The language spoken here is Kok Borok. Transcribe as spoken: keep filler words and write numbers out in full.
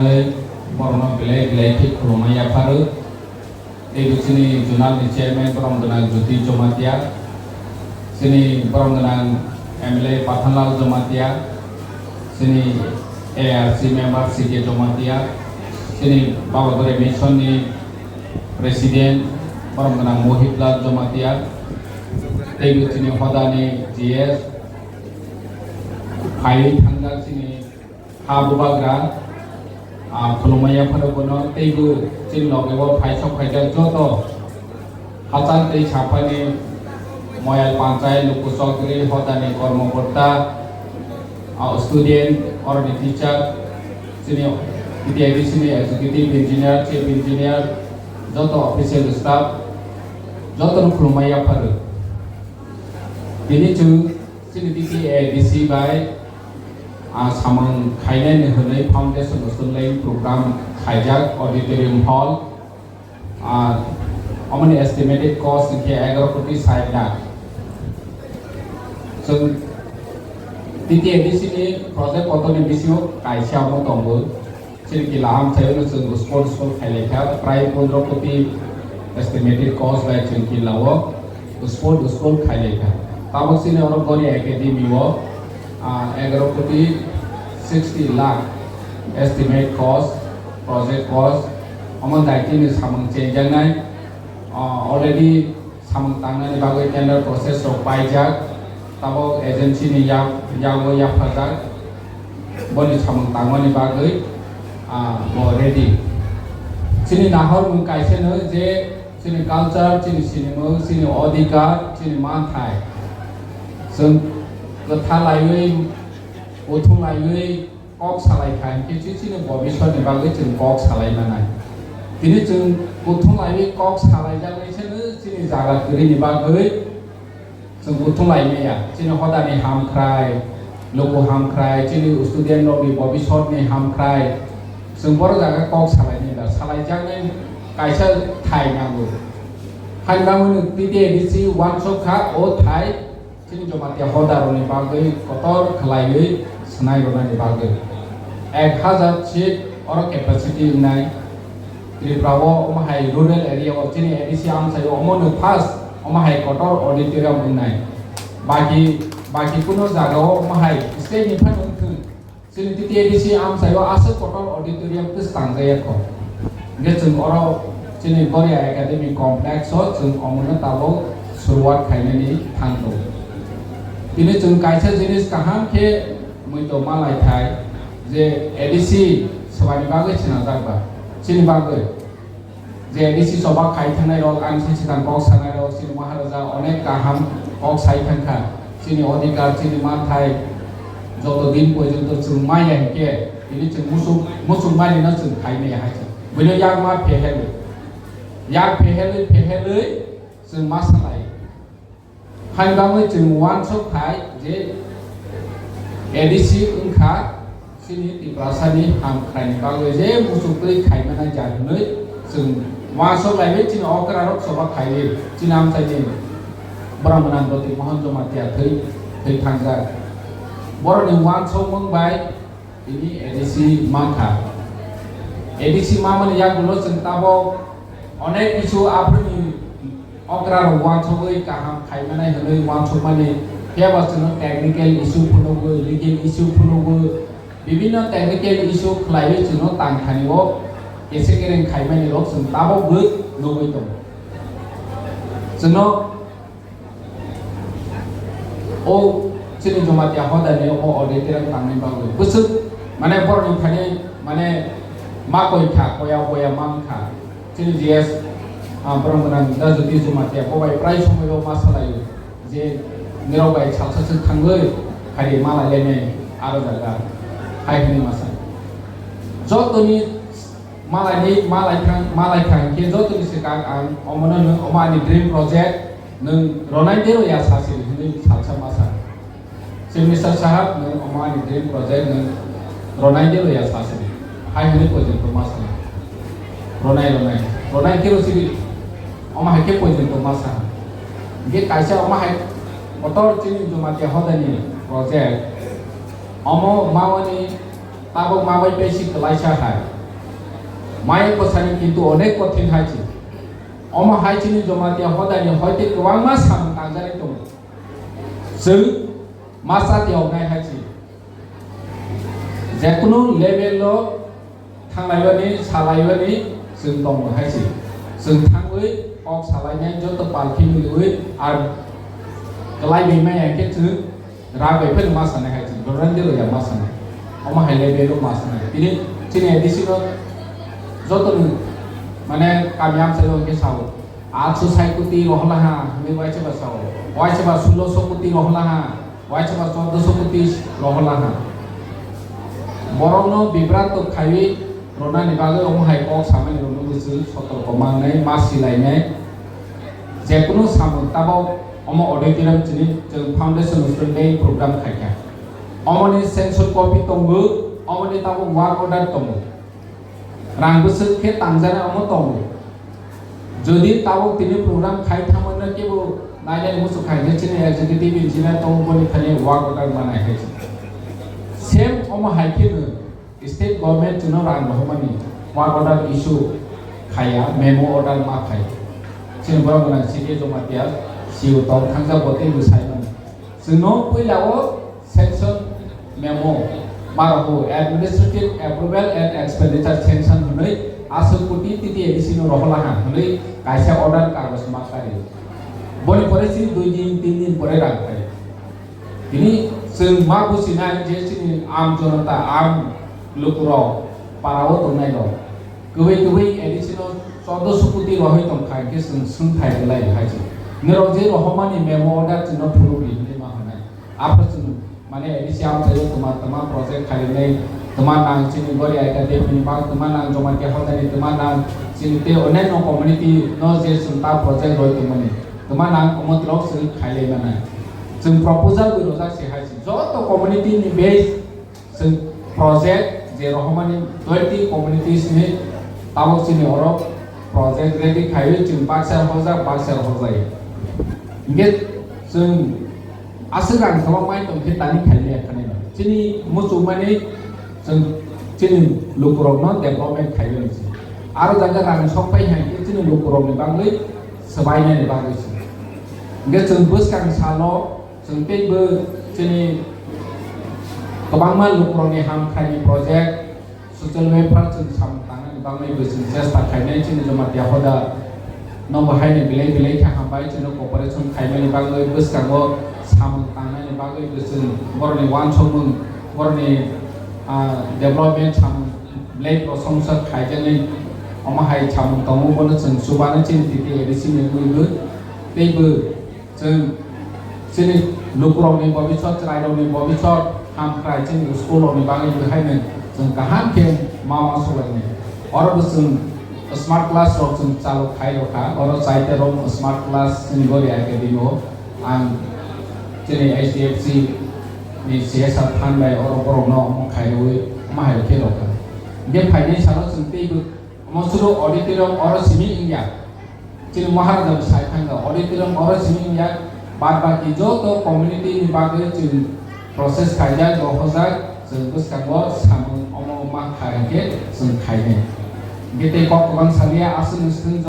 Borokno belai belai khe khulumma yapharo. Tei bo chini zonal ni chairman borom gwnang Jyoti Jamatia, chini borom gwnang M L A Pathanlal Jamatia, chini A R C member C K Jamatia, chini Babagore Mission ni president borom gwnang Mohit Lal Jamatia, tei bo chini hoda ni G S, phaiwi thangjak chini ha bubagra, ah, khulumma yapharo bono teibo chini loge o phaisok phaijak joto hachal tei saphani Moyal Panchayat, Luku Chowdhury, hodani kormokorta, ah, student, oroni teacher, chini T T I D C ni executive engineer, chief engineer, joto official staff, jotono khulumma yapharo. Tini chwng chini T T A D C bai, ah, samung khainani hwnwi foundation usulwi program khaijak auditorium hall, ah, omoni estimated cost hinkhe egaroh koti sait lakh. Chwng T T A D C ni project kotorni bisingo kaisa omo tongo. Chini kila amchaio no chwng sport school khailai kha, prai pondro koti estimated cost bai chwng kila o sport school khailai kha. Tabok chini oro Goria Academy o, ah, egaroh koti sixty lakh estimate cost, project cost, omo daitini samung chenjaknai, ah, already samung tangnani bagwi tender process rok paijak, tabok agency ni yak, yago yaphajak, boni samung tangmani bagwi, ah, bo ready. Chini nahormung kaisa no je chini culture, chini sinimung, chini odhikar, chini manthai. Chwng kwtha laiwi, kuthum laiwi, kok salai kha hinkhe chini bobiswt ni bagwi chwng kok salai manai. Tini chwng kuthum laiwi kok salai jaknai se chini jaga kwrwi ni bagwi chwng kuthum lai maya. Chini hoda ni hamkrai, luku hamkrai, chini student rok ni bobiswt ni hamkrai. Chwng boro jaga kok salai ni da salai jaknai kaisa thai nango. Hani bagwi no T T A D C uansuk kha o thai. Chini Jamatia hoda rokni bagwi kotor khlaiwi swnai rwnani bagwi ek hazar seat oro capacity wngnai. Tripura o omo hai rural area o chini A D C amchai o omo no first omo hai kotor auditorium wngnai. Baki, baki kuno jaga o omo hai state ni phano wngthung. Chini T T A D C amchai o aswk kotor auditorium tei tangjaya kho. Hingke chwng oro chini Goria Academy Complex o chwng omono tabok suruwat khainani thangkho. Tini chwng kaisa jinis kaham khe muitu malaithai je A D C swbani bagwi swnamjak ba chini bagwi. Je A D C choba khai thangnai rok, ang se chikon kok sanai rok, chini Maharaja onek kaham kok sai thangkha. Chini odhikar, chini manthai joto din porjonto chwng maya hinkhe, tini chwng muchung, muchung mani no chwng khai maya hai se. Buino yak ma phehelwi. Yak phehelwi, phehelwi chwng ma salai. Haini bagwi chwng uansuk khai je A D C wngkha chini Tiprasani hamkraini bagwi je muchuk twi khaimani ja hwnwi chwng uansuk laiwi chini okrarok choba khaiwi chini amchaini borok gwnang Jyoti Mohan Jamatia thwi, thwi thangjak. Borokni uansukmung bai tini A D C mankha. A D C mamani yagulo chwng tabok onek kisu aphuruni okra rok uansugwi kaham khaimanai hwnwi uansukmani phiya ba chwngno technical issue phunugwi, legal issue phunugwi, bibinno technical issue khlaiwi chwngno tangthani o kese kereng khaimani rok chwng tabokgwi nugwi tongo. Chwngno O chini Jamatia hodani o auditorium tangni bagwi bwswk mane borokni thani mane ma koi kha, koya koya mang kha. Chini G S, ah, borok gwnang da Jyoti Jamatia bo bai prai somoi o ma salaio je nirok bai salsa swk thangwi hari ma lai lainai aro jaga hai hwnwi ma sa. Jotoni Malai ni, malai thang, malai thang khe jotoni swkang ang omono nwng omo ani dream project nwng ronai de roya sasi hwnwi salsa masa. Chief Minister sahab nwng omo ani dream project nwng ronai de roya sasi. Hai hwnwi poito masa. Ronai, ronai. Ronai khe rosidi. Omo hai khe poito masa. Ge kaisa omo hai kotor chini Jamatia hodani project. Omo mawani tabok mabai paisi kwlaisa hai. Maya kwsani kintu onek kothin hai se. Omo hai chini Jamatia hodani hoite kwbangma samung tangjani tongo. Chwng masa tiyoknai hai se. Jekunu level o thanglaibani, salaibani chwng tongo hai se. Chwng thangwi kok salainai joto palki milwi ar kwlai bai maya khe chwng Rak bai phano ma sanai hai chwng, Doran Dero ya ma sanai. Omo hai level o ma sanai. Tini chini A D C no joto ni mane kami amchai o hwnkhe sao. Atso sai koti rohla ha, hwnwi waisa ba sao. Waisa ba sulo so koti rohla ha, waisa ba chordo so koti rohla ha. Borok no bibranto khaiwi rwnani bagwi omo hai kok samani rok no bwswk sotorko mangnai, ma silainai. Jekunu samung tabok omo auditorium chini chwng foundation student day program khaikha. Omoni sanction copy tongo, omoni tabok work order tongo. Rang bwswk khe tangjanai omo tongo. Jodi tabok tini program khai thangmano kebo nainai muchuk khaikhe chini executive engineer tongo boni thani work order manai hai. Same omo hai kheno State government chwngno rang rohormani work order issue khaiya, memo order ma khai. Chini borok gwnang C D Jamatia C E O tong thangjak bo tei bwsai mano. Chwngno puila o sanction memo ma roho, administrative approval and expenditure sanction hwnwi aswk koti T T A D C no rohorla ha hwnwi kaisa order kagoj ma kari. Boni pore chini dui din, tin din pore rang khai. Tini chwng ma businai je chini am jonota, am lukurok, parao tongnairok kwbwi kwbwi A D C no chordo so koti rohoi tongkha, hwnkhe chwng swngthai belai hai se. Norok je rohormani memo order chwngno phunukdi hinwi ma hwnai. Aphuru chwng mane A D C amchaio twma twma project khainai, twma nang chini Gori Aika Devi ni bang, twma nang Jamatia Hodani, twma nang chini tei onyaino community no je chwng ta project roi tongmani. Twma nang omo twrok chwng khailai manai. Chwng proposal bo rojak se hai se. Joto community ni base chwng project je rohormani twenty communities ni tabok chini oro project ready khaiwi chwng baksa hojak, baksa hojai. Hingke chwng aswk rang kwbangma tongkhe tani khaimaya khanai no. Chini muchungmani chwng chini lukurokno development khaiwi se. Aro jaga rang sokpai hai khe chini lukurokni bagwi swbainani bagwi se. Hingke chwng bwskang salo chwng teibo chini kwbangma lukurokni hamkhaini project, social welfare chwng samung tangnani bagwi bo chwng chesta khainai chini Jamatia Hoda no bo haino belai belai khe hambai chwngno cooperation khaimani bagwi bwskango samung tangnani bagwi bo chwng borokni uansukmung, borokni, ah, development samung belai prosongsa khaijaknai omo hai samung tongo bono chwng chubano chini T T A D C ni wngwi bo tei bo Chwng chini lukurokni bobiswt, chwrairokni bobiswt hamkrai chini school rokni bagwi bo haino chwng kaham khe ma uansuk lainai. Oro bo chwng smart class rok chwng chalu khai rokha, oro chaita room smart class chini Gori Academy o ang chini H D F C ni C S R phan bai oro borokno omo khai rwui omo hai khe rokha. Hingkhe phainai salo chwng tei bo Omo suru auditorium oro simi wngya. Chini Maharaja bo sai thangkha, auditorium oro simi wngya. Bad baki joto community ni bagwi chwng process khaijak, rohorjak, chwng bwskango samung omo ma kha hinkhe chwng khainai. Hingkhe tei kok kwbang saliya, aswk ni swkang